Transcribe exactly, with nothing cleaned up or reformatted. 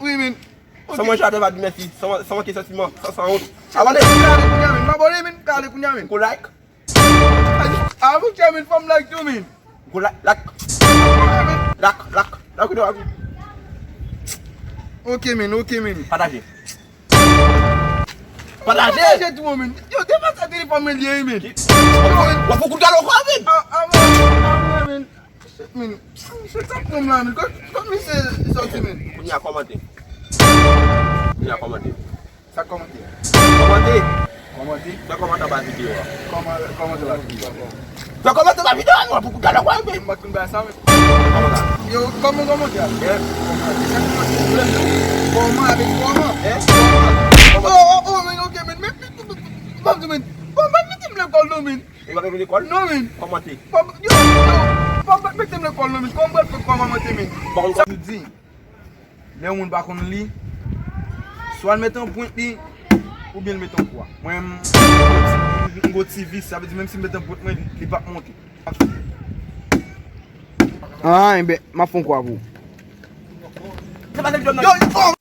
Wi, men. San manje atè, pa di mèsi. San, san manke santiman, san, san wont. Avale. M ka ale kounye a, men. M abòne, men. M ka ale kounye a, men. Ou like? A, monchè, men, fò m like tou, men. Ou like, like. Like, like. Like, like. Ok, men, ok, men. Pataje. Pataje. Pataje tou, men. Yo, defann sa telefòn mwen li ye, men. Yo, men. W ap fè kout galo kwa, men. A, a, men, a, men. Shit, men. Shit, sa pran m la, men. Kot, kot misye soti, men? Kounye a kòmante. Kounye a kòmante. Sa kòmante a? Kòmante. Kòmante? Fè kòmantè anba videyo a. Kòman, kòmantè anba videyo a? Fè kòmantè anba videyo a, non, pou kout galo kwa, men. M pa t konn bagay sa, men. Kòman sa? Yo, kòman, kòmantè a? Hein? Kòmantè, sa kòmantè. Kòman avèk kòman? Hein? Kòman? Oh, oh, oh, men, ok, men, men, men, men, men, men, men, mete m lekòl, non, men. Li pa vle lekòl? Non, men. Kòmante. Kòm-, yo, yo, pa, pa mete m lekòl, non, men. Kòman mwen fè kòmante, men? Bon, sa m di, lè yon moun pa konn li, swa l mete yon pwent li, oubyen l mete yon kwa. Mwen, m, m go ti vis, sa vle di, menm si m mete yon pwent mwen, li, li p ap monte. Ah, enben, m ap fè yon kwa pou ou. Yo, yo.